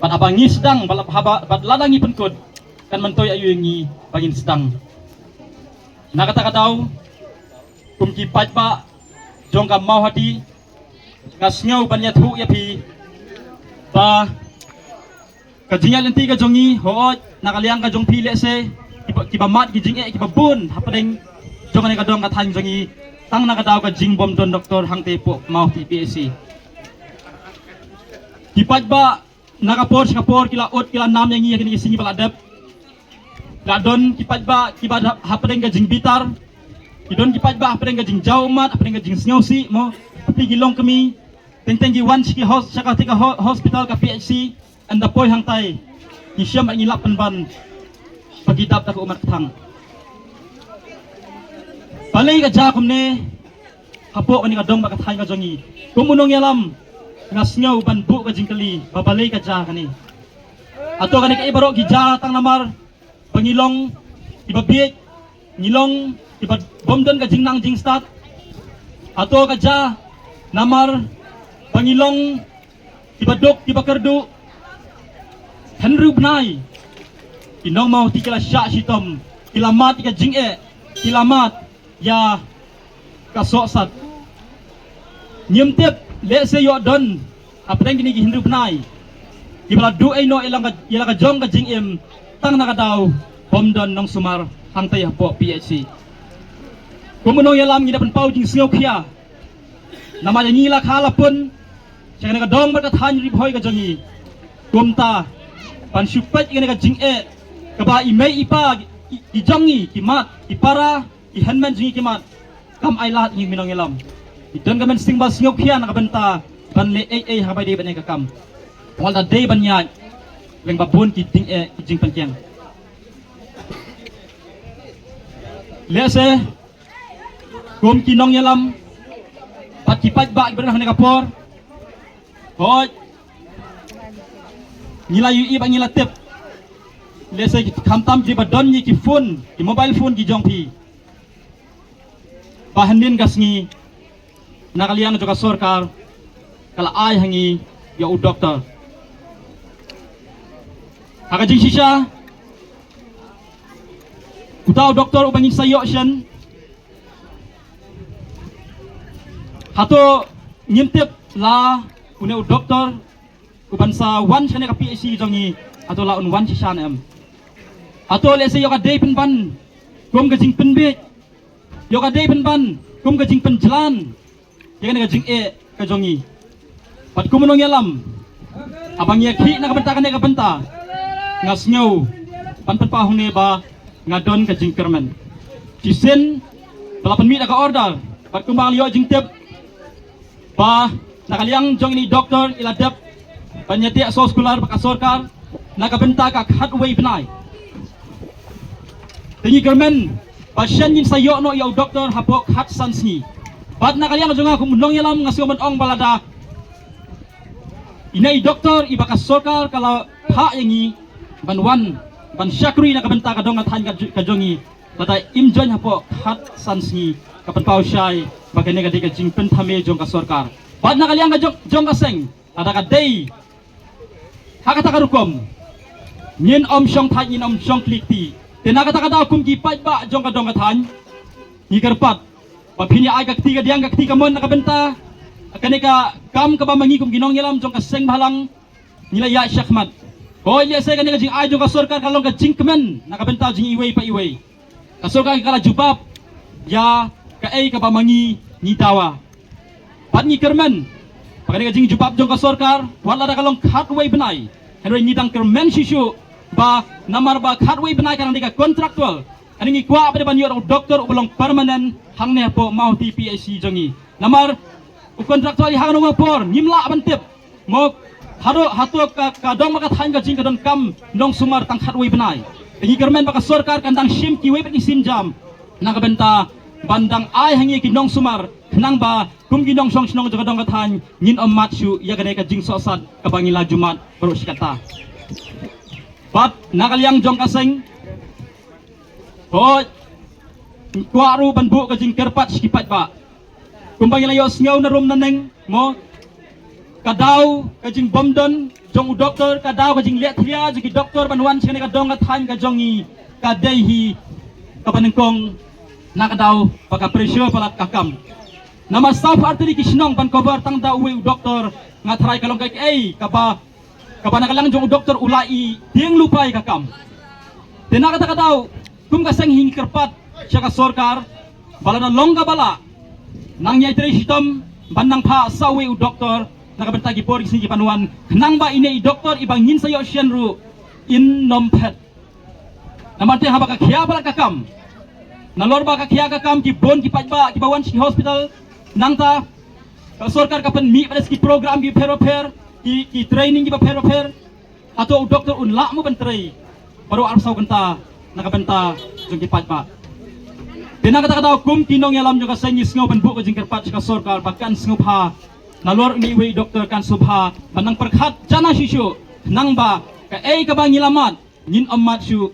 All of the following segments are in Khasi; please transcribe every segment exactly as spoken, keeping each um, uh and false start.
Bad haba ngi sdang, bad haba, bad lada ngi pynkut, kan myntoi aïu ïa ngi ba ngin sdang. Na kata ka daw, kum ki paidbah jong ka Mawhati, nga sngew ban ïathuh ïa phi ba ka jingïaid lynti ka jong ngi, hooid, na ka liang ka jong phi lehse kiba, kiba mad ki jingeh kiba bun hapdeng jong kane ka dong ka thaiñ jong ngi, tang na ka daw ka jingbym don doktor hangtei hapoh Mawhati P H C. Ki paidbah na ka por sha ka por ki la ud, ki la nam ïa ngi ïa kine ki sngi ba la dep. La don ki paidbah kiba hap-, hapdeng ka jingbitar. Ki don ki paidbah hapdeng ka jingjaw ummat, hapdeng ka jingsngewsih mo. Hapdeng ki longkmie, teng teng ki wan sha ki hos-, sha katei ka ho-, hospital ka P H C, ynda poi hangtai ki shem ba ngi lap pynban ba ki dap da ka ummat kthang. Balei ka jia kumne hapoh kane ka dong bad ka thaiñ ka jong ngi? Kum u nongïalam, nga sngew ban buh ka jingkylli ba balei ka jia kane. Hato kane kaei baroh ki jia tang namar ba ngi long kiba bieit, ngi long kiba bym don ka jingnang jingstad? Hato ka jia namar ba ngi long kiba duk, kiba kyrduh? Hynriew bnai ki nong Mawhati ki la shah shitom, ki la mad ïa ka jingeh, ki la mad ïa ka sohsat. Ngim tip, lehse ïoh don hapdeng kine ki hynriew bnai kiba la duh ei noh ïa la ka, ïa la ka jong ka jingim, tang na ka daw bym don nongsumar hangtei hapoh P H C. Kum u nongïalam, ngi da pynpaw jingsngewkhia namar ïa ngi la kha la pun sha kane ka dong bad ka thaiñ Ri Bhoi ka jong ngi. Kumta ban shu peit ïa kane ka jingeh kaba i mei i pa, i, i jong ngi ki mad, i para, i hynmen jong ngi ki mad, kam ailad ïa ngi, ki nongïalam. Ngi don ka mynsiem ba sngewkhia na ka bynta ban leh ei ei haba dei ban ïa ka kam. Wat la dei ban ïaid lyngba bun ki jingeh, ki jingpynkiang. Lehse kum ki nongïalam bad ki paidbah kiba don ha kane ka por, hooid, ngi la ïohi bad ngi la tip. Lehse khamtam ki ba don ïa ki phone, ki mobile phone ki jong phi, ba hynnin ka sngi na ka liang jong ka sorkar ka la ai ha ngi ïa u doktor. Ha ka jingshisha, uta u doktor uba ngin sa ïoh shen, hato ngim tip la une u doktor uban sa wan sha kane ka P H C jong ngi, hato la un wan shisha ne em? Hato lehse ïoh ka dei pynban kum ka jingpynbiej, ïoh ka dei pynban kum ka jingpynjlan ïa kane ka jingeh ka jong ngi? Bad kum u nongïalam, haba ngi ïakhih na ka bynta kane ka bynta, nga sngew ban pynpaw hangne ba nga don ka jingkyrmen. Shisien ba la pynmih da ka order, bad kumba nga la ïoh jingtip ba na ka liang jong ine i doktor i la dep ban ïateh soskular bad ka sorkar na ka bynta ka khatwei bnai. Te ngi kyrmen ba shen ngin sa ïoh noh ïa u doktor hapoh khatsan sngi. Bad na ka liang jong nga kum u nongïalam, nga sngew ban ong ba lada ine i doktor iba ka sorkar ka la phah ïa ngi ban wan ban shakri na ka bynta ka dong ka thaiñ ka ju-, ka jong ngi, lada im join hapoh khatsan sngi, ka pynpaw shai ba kane ka dei ka jingpynthame jong ka sorkar. Bad na ka liang ka jong, jong ka seng, lada ka dei ha kata ka rukom, ngin ym shong thait, ngin ym shong kli kti. Te na kata ka daw kum ki paidbah jong ka dong ka thaiñ, ngi kyrpad ba phin ïa ai ka kti kadiang, ka kti kamon na ka bynta kane ka kam kaba ma ngi kum ki nongïalam jong ka seng bhalang ngi la ïaid shakhmat. Hooid, lehse kane ka jingai jong ka sorkar ka long ka jingkmen na ka bynta jong iwei pa iwei. Ka sorkar ka la jubab ïa kaei kaba ma ngi ngi dawa. Bad ngi kyrmen ba kane ka jingjubab jong ka sorkar, wat lada ka long khatwei bnai, hynrei ngi dang kyrmen shisha ba namar ba khatwei bnai ka dang dei ka contractual, kane ngi kwah ba dei ban ïoh u doktor uba long permanent hangne hapoh Mawhati P H C jong ngi. Namar u contractual i ha kano ka por ngim lah ban tip mo, hato, hato ka, ka dong bad ka thaiñ ka jong ngi ka donkam nongsumar tang khatwei bnai. Te ngi kyrmen ba ka sorkar kan dang shim kiwei pat ki sienjam na ka bynta ban dang ai ha ngi ki nongsumar, khnang ba kum ki nongshong shnong jong ka dong ka thaiñ ngin ym mad shuh ïa kane ka jingsohsat kaba ngi la ju mad baroh shi katta. Bad na ka liang jong ka seng, hooid, ngi kwah ruh ban buh ka jingkyrpad sha ki paidbah. Kumba ngi la ïohsngew na rum na neng mo, ka daw ka jingbym don jong u doktor, ka daw ka jingleh thlia jong ki doktor ban wan sha kane ka dong ka thaiñ ka jong ngi ka dei hi kaba nyngkong na ka daw ba ka pressure palat ka kam. Namar sawphew artylli ki shnong ban cover tang da uwei u doktor, nga tharai ka long kaei kaba, kaba na ka liang jong u doktor u la i tieng lypa ïa ka kam. Te na kata ka daw kum ka seng hi ngi kyrpad sha ka sorkar ba lada long kaba lah, nang ïai trei shitom ban nang phah sa uwei u doktor na ka bynta ki por ki sngi kiban wan, khnang ba ine i doktor iba ngin sa ïoh shen ruh in nym phet. Namar te haba ka khia palat ka kam, nalor ba ka khia ka kam, ki bun ki paidbah kiba wan sha ki hospital, nangta ka sorkar ka pynmih palat ki program kiba pher bapher, ki, ki training kiba pher bapher. Hato u doktor un lah mo ban trei baroh arphew saw kynta na ka bynta jong ki paidbah? Te na kata ka daw kum ki nongïalam jong ka seng ngi sngew ban buh ka jingkyrpad sha ka sorkar ba kan sngewbha, nalor ine iwei i doktor kan sngewbha ban nang pyrkhat jana shuh shuh, khnang ba kaei kaba ngi la mad ngin ym mad shuh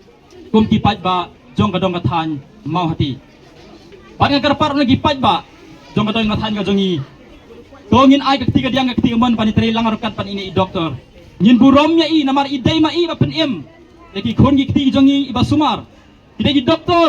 kum ki paidbah jong ka dong ka thaiñ Mawhati. Bad nga kyrpad na ki paidbah jong ka dong ka thaiñ ka jong ngi, to ngin ai ka kti kadiang ka kti kamon ban ïatrei lang ruh katba ine i doktor. Ngin burom ïa i namar i dei ma i ba pynim ïa ki khun ki kti jong ngi iba sumar. Ki dei ki doktor.